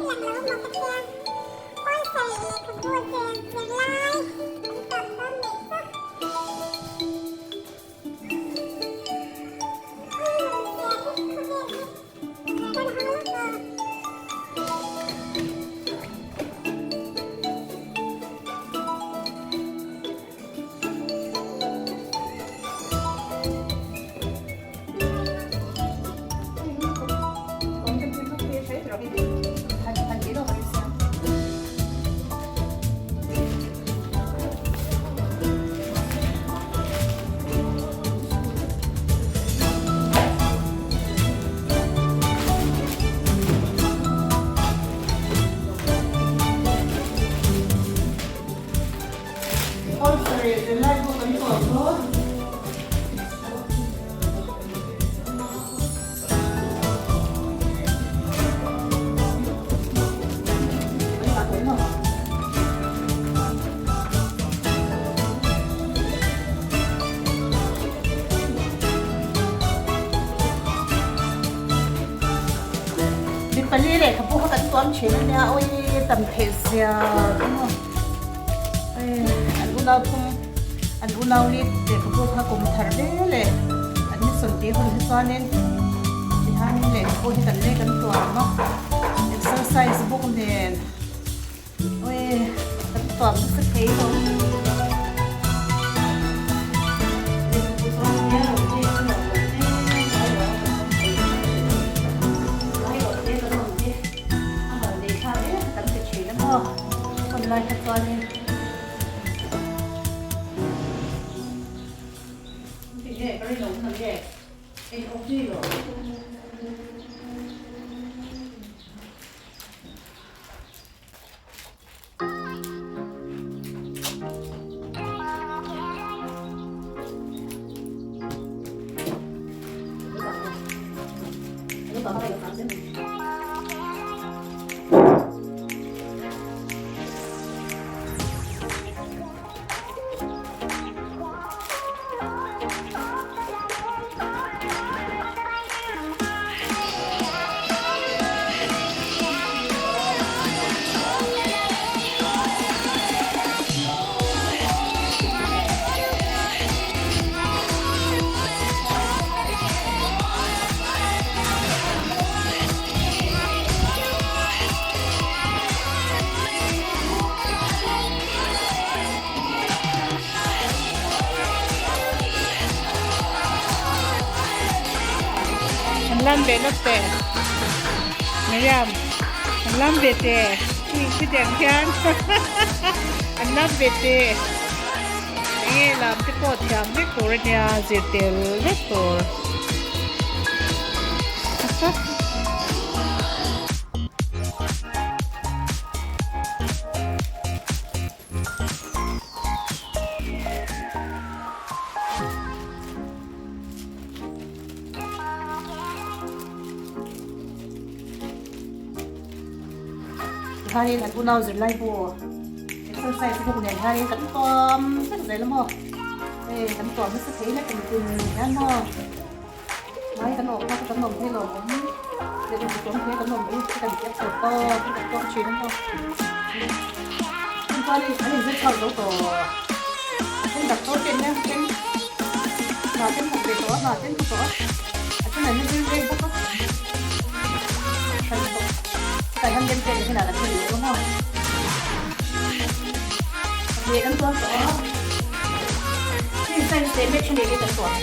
lang lo maw ka tia. Pawl sarih lehkhabu zirlai an tuam dawn nih chu. Pali lehkhabu kha kan tuam thin a nia awi tam theih zia ka maw an unau thum an unau li lehkhabu kha kum thar ve leh an ni sawn tih hun hi chuanin tihianin lehkhabu hi kan lei kan tuam a exercise bawk nen. Ui, kan tuam nasa thei lo. Lai kha chuanin Tinge ka rin lo na nge eng awm ni lo. An lam ve lawk teh Miriam an lam ve teh khi khitiang khian an lam ve teh enge lam te pawh thiam vek tur ania zir tel vek tur. Tihianin an unau zirlai bu exercise book nen hianin kan tuam vek zel a maw hei kan tuam nasa thei hlek kum tin hian maw mai kan awm kha kan awm thei lo awm leh kan tuam thei kan awm hi kan kep tawp tawp kan tuam thin a maw chuan an inzir chhuak zo tawh a then doctor te nia then hna ten thawk ve tawh a hna ten thawk tawh a a then an inzir mek bawk a hran tawh tlai han lem vel hian an thil leh rawng a leh kan tuam tawh a hei science leh maths a nei te kan tuam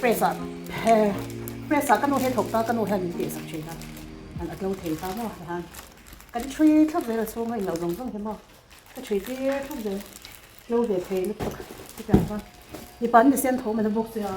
Press ah Press ah ka nu hi a thawk ta, ka nu hian min tihsak thin a, an a tlo thei ta maw tihian kan thui thlap zel a chhung a inlo zawng zawng hi maw ka thui tir thlap zel tlo ve thei lutuk chutiang chuan mipa an ni sen tho mai na bawk sia.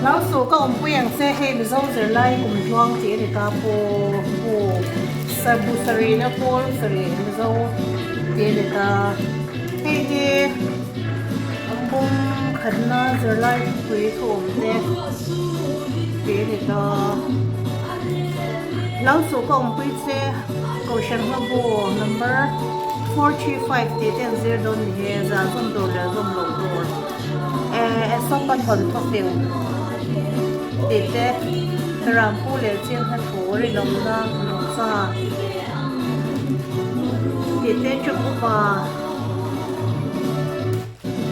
Lau suh ka awmpui ang che hei Mizo zirlai kum tluang tih a ni ta pu bu bu sarih na pawl sarih Mizo tih a ni ta hei hi an bawm khatna zirlai thupui thu awm te tih a ni ta lau suh ka awmpui che Kohhran hmabu number 435 tih te an zir dawn ni hi zah zawm tur leh zawm loh tur eh Asopa thawn thawfing tih te Rampu leh Chilha thu rinawmna nungcha tih te chu upa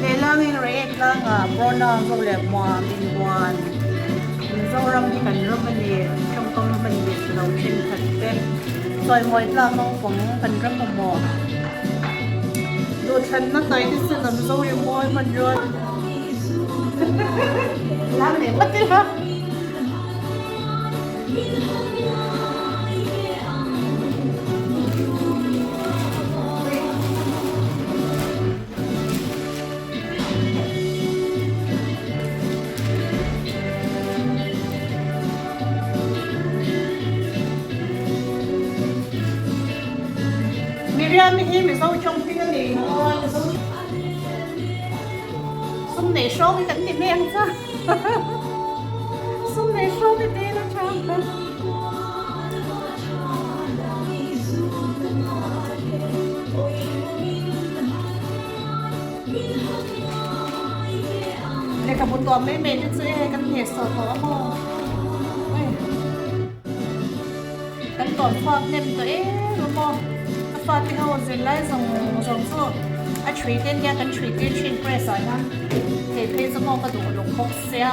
Lehlangin Reiek tlangah Burna zo leh Muam inbuan Mizoram hi kan ram a ni, tawngkam hman dik lo thenkhat te chawimawi tlak naupang kan ram mamawh duhthlanna taite sen an zo ri mawi hman rual Lang leh vat ila. Miriam hi Mizo tawng hming a ni maw Mizo sum nei hrawng hi kan ti mai ang cha sum nei hrawng hi te ila tha. Lehkhabu tuah mai mai te chu e kan hne sawh tawh a maw kan tawn chhuak hnem tawh em a maw ka fate ho zirlai zawng zawng chu a thui te nia kan thui tir thin press ah hian thei phei chu maw ka duh luk bawk sia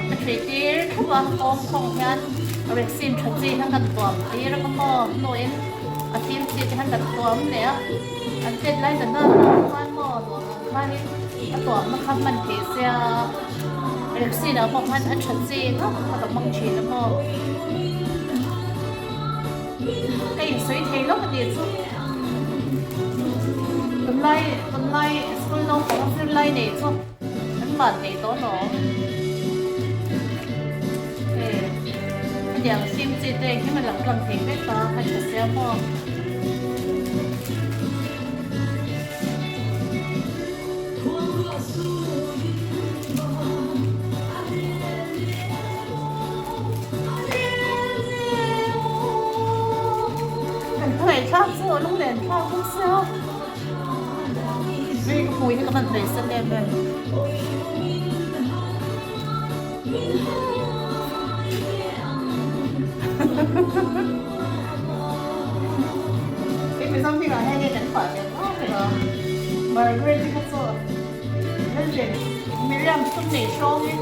ka thui tir thup a awm khawng hian vaccine tha chi hian kan tuam tir ang a maw hnuin a fim chi te hian kan tuam leh a an chet lai dan dan ah khan maw duh ang khanin a tuamna kha hman theih sia vaccine ah pawh khan a tha chi ngawt kha ka hmang thin a maw ka insawi thei lawk a nih chu tunlai tunlai school naupang zirlai nei chu an van nei tawh alawm hei hetiang sim chi te engkim a lang tlang thei vek a a tha sia maw. Kan ngaihthlak chu a lunglen thlak bawk sia. Hei ka hmui hi ka hman hlei sen em em. Hei Mizo hmingah hian hei kan pah ve ngawt a. Margaret hi kha chu Lalven Miriam sum nei hrawngin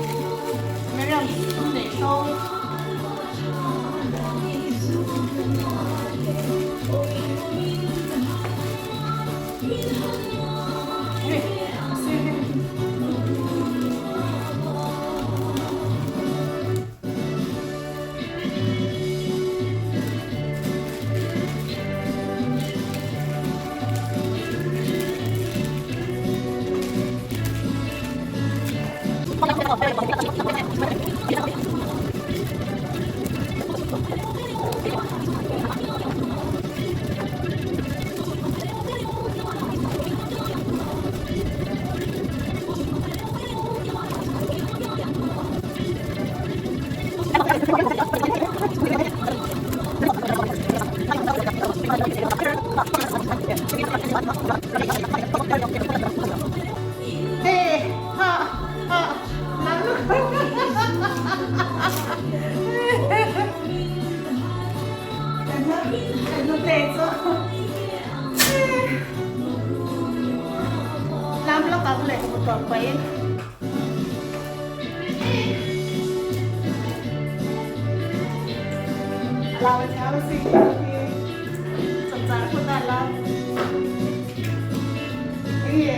Miriam sum nei hrawngin. pahin. Lam a thiam a si hi chawpchar hun a lam. Enge?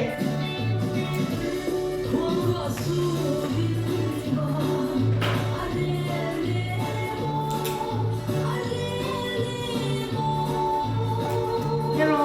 Hello.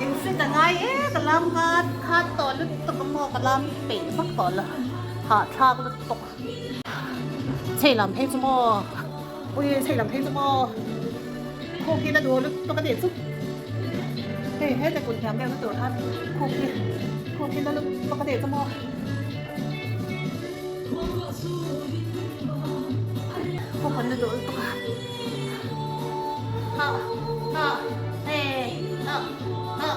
Engfit a ngai e ka lam kha khat tawh lutuk a maw ka lam peih vak tawh lo hahthlak lutuk chei lam phei chu maw ui chei lam phei chu maw khuk hi na duh lutuk a nih chu hei heta kut hniam deuh na tur khan khuk hi khuk hi na lutuk a nih chu maw. Khuk an na duh lutuk a ha ha he ha ha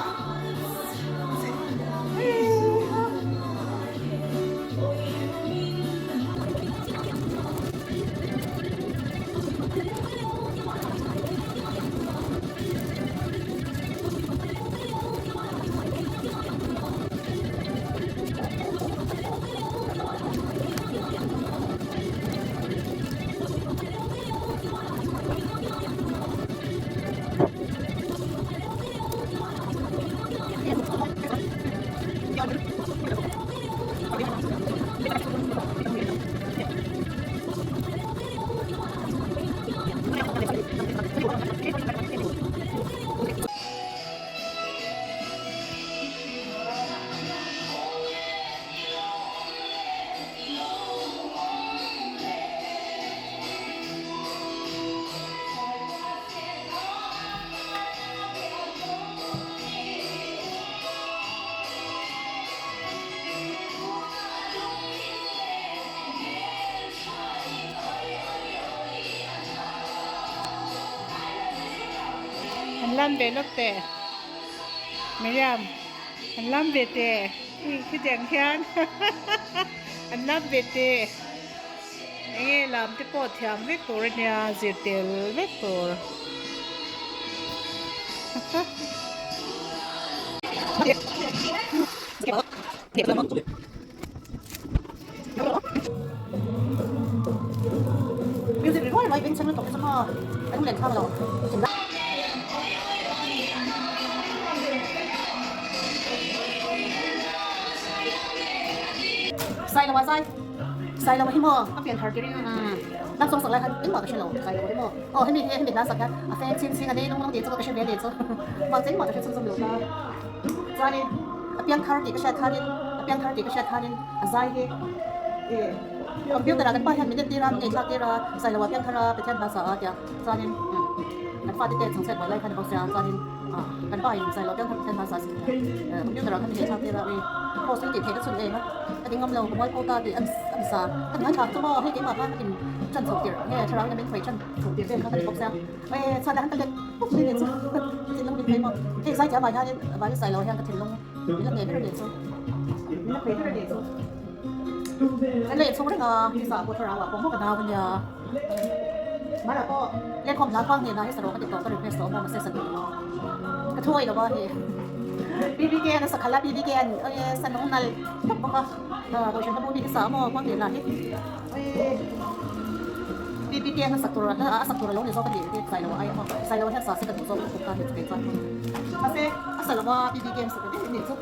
An lam ve lawk teh Miriam an lam ve teh ui khitiang khian an lam ve teh enge lam te pawh thiam vek tur ania zir tel vek tur. Music ri ruai ruai beng chheng lutuk hi chu maw a lunglen thlak lo. Sailoa zai Sailoa hi maw a pian thar tir in lam sawng sak lai khan engmah ka hre lo Sailoa hi maw aw hemi hi hemi hla sak hian a feng chhing chhing a nei lung lung tih chu ka hre ve a ni chu mah chu engmah ka hre chhunzawm lo ta chuanin a piang thar tih ka hriat khanin a piang thar tih ka hriat khanin a zai hi ih computer ah kan pa hian min entir a min ngaihthlak tir a Sailoa piang thar a Pathian hla sa a tia chuanin kan fate te chhungchhiat buai lai khan a bo sia chuanin ah kan pa in Sailoa piang thar Pathian hla sa a si computer ah khan min ngaihthlak tir a ui post in tih theih na chhun em a ka ti ngam lo ka mual pho ta tih an sa ka ti ngaithla chu maw hei keimah khan in chan chhoh tirh nge thlarau in a min khawih chan chhoh tirh vel kha ka ti bawk sia. Ae chuan han ka let puk mai nen chu ka thinlung min phei maw hei zai thiam ah hianin Vani Sailo hian ka thinlung min la hneh ber a nih chu min la hneh ber a nih chu. Kan la inchhung reng a, ni zah pawh thlarau ah pawh maw ka nau ania. Mara pawh lenkhawm hla khuang hnenah hi sarawh ka ti tawh ka request tawh maw mahse sa duh lo. Ka thu ngaih lo a hei. BBK an a sa khalh a, BBK an awii sa nung nal tawp bawk a. Kohhran hla bu mi hi sa maw khuang hnenah hi awii BBK an a sak tur a sak tur a lo ni zawk a ni hi Sailo ai maw Sailo hian sa se ka duh zawk lutuk ta ni chu kei chuan. Mahse a sa lo a BBK an sa ta daih a nih chu.